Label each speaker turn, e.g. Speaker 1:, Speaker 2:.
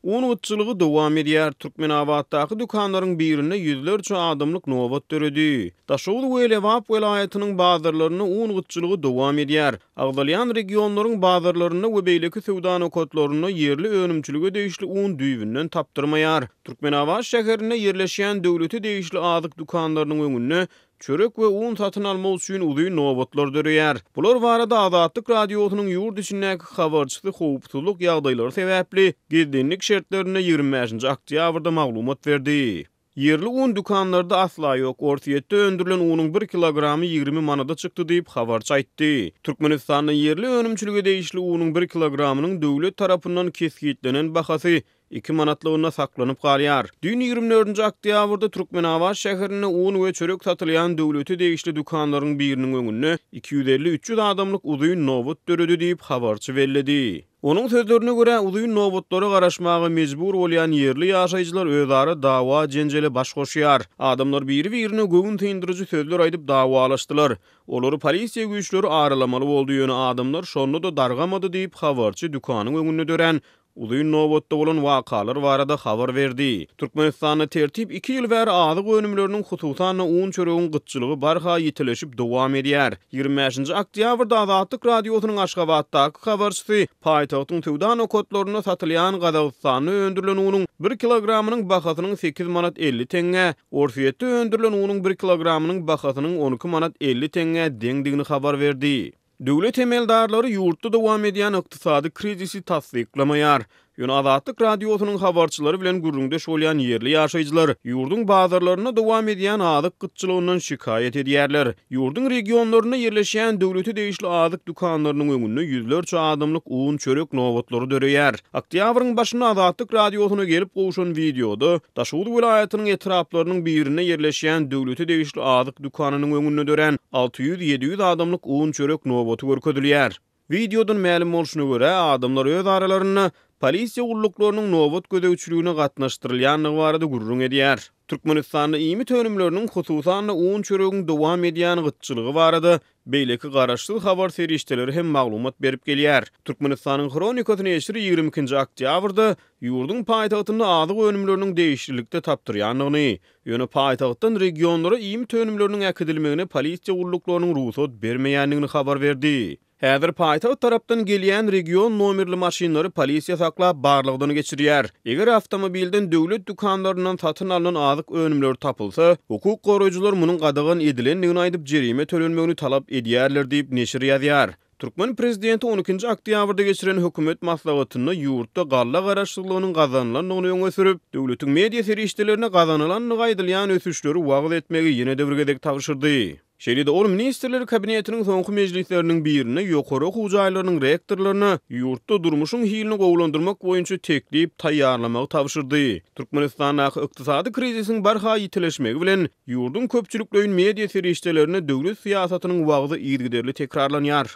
Speaker 1: Un gytçylygy dowam edýär. Türkmenabatdaky dükanlaryň birinde ýüzlerçe adamlyk nobat döredi. Daşoguz we Lebap welaýatynyň bazarlarynda un gytçylygy dowam edýär. Agzalýan regionlaryň bazarlarynda we beýleki söwda nokatlarynda ýerli önümçilige degişli un düýbünden tapdyrmaýar. Türkmenabat şäherinde ýerleşýän döwlete degişli azyk dükanlarynyň öňünde Çörek we un satyn almak üçin uzyn nobatlar döreýär. Bular barada Azatlyk Radiosynyň ýurt içindäki habarçysy howpsuzlyk ýagdaýlary sebäpli gizlinlik şertlerinde 25-nji oktýabrda maglumat berdi. Ýerli un dükanlarda asla ýok. Orsýetde öndürilen unuň bir kilogramy 20 manada çykdy diýip, habarçy aýtdy. Türkmenistanda ýerli önümçilige degişli unuň bir kilogramynyň döwlet tarapyndan kesgitlenen bahasy Iki manatlygynda saklanyp galýar. Düýn 24-nji oktýabrda Türkmenabat şäherinde un we çörek satylýan döwlete degişli dükanlaryň biriniň öňünde 250-300 adamlyk uzyn nobat döredi diýip, habarçy belledi. Onuň sözlerine görä, uzyn nobatlara garaşmaga mejbur bolýan ýerli ýaşaýjylar özara dawa-jenjele baş goşýar. Adamlar biri-birine göwün syndyryjy sözler aýdyp dawalaşdylar. Olary polisiýa güýçleri aralamaly boldy, ýöne adamlar şonda-da dargamady diýip, habarçy dükanyň öňünde dörän Uzyn nobatda bolan wakalar barada habar berdi. Türkmenistanda tertip iki ýyl bäri azyk önümleriniň, hususan-da, un-çöregiň gytçylygy barha ýitileşip dowam edýär. 25-nji oktýabrda Azatlyk Radiosynyň Aşgabatdaky habarçysy paýtagtyň söwda nokatlarynda satylýan Gazagystanda öndürilen unuň bir kilogramynyň bahasynyň sekiz manat 50 teňňä, Orsýetde öndürilen unuň bir kilogramynyň bahasynyň 12 manat 50 teňňä deňdigini habar berdi. Döwlet emeldarlary ýurtda dowam edýän ykdysady krizisi tassyklamaýar. Ýöne Azatlyk Radiosynyň habarçylary bilen gürrüňdeş bolýan ýerli ýaşaýjylar ýurduň bazarlarynda dowam edýän azyk gytçylygyndan şikaýat edýärler. Ýurduň regionlarynda ýerleşýän döwlete degişli azyk dükanlarynyň öňünde ýüzlerçe adamlyk un, çörek nobatlary döreýär. Oktýabryň başynda Azatlyk Radiosyna gelip gowşan wideoda Daşoguz welaýatynyň etraplarynyň birinde ýerleşýän döwlete degişli azyk dükanynyň öňünde dörän 600-700 adamlyk un-çörek nobaty görkezilýär. Wideodan mälim bolşuna görä, adamlar öz aralarynda polisiýa gulluklarynyň nobat gözegçiligine gatnaşdyrylýandygy barada gürrüň edýär. Türkmenistanda iýmit önümleriniň, hususan-da, un-çöregiň dowam edýän gytçylygy barada Beýleki garaşsyz habar serişdeleri hem maglumat berip gelýär. Türkmenistanyň Hronikasy neşiri 22-nji oktýabrda ýurduň paýtagtynda azyk önümleriniň degişlilikde tapdyrýandygyny, ýöne paýtagtdan regionlara iýmit önümleriniň äkidilmegine polisiýa gulluklarynyň rugsat bermeýändigini habar berdi. Häzir paýtagt tarapdan gelýän region nomerli maşynlary polisiýa saklap, barlagdan geçirýär. Eger awtomobilden döwlet dükanlaryndan satyn alnan azyk önümleri tapylsa, hukuk goraýjylar munuň gadagan edilendigini aýdyp, jerime tölenmegini talap edýärler diýip, neşir ýazýar. Türkmen prezidenti on ikinji oktýabrda geçiren hökümet maslahatynda ýurtda galla garaşsyzlygynyň gazanylandygyny öňe sürüp, döwletiň media serişdelerine gazanylandygy aýdylýan ösüşleri wagyz etmegi ýene-de bir gezek tabşyrdy. Şeýle-de ol Ministrler Kabinetiniň soňky mejlisleriniň birinde ýokary okuw jaýlarynyň rektorlaryna ýurtda durmuşyň hilini gowulandyrmak boýunça teklip taýýarlamagy tabşyrdy. Türkmenistandaky ykdysady krizisiň barha ýitileşmegi bilen, ýurduň köpçülikleýin media serişdelerinde döwlet syýasatynyň wagzy yzygiderli tekrarlanýar.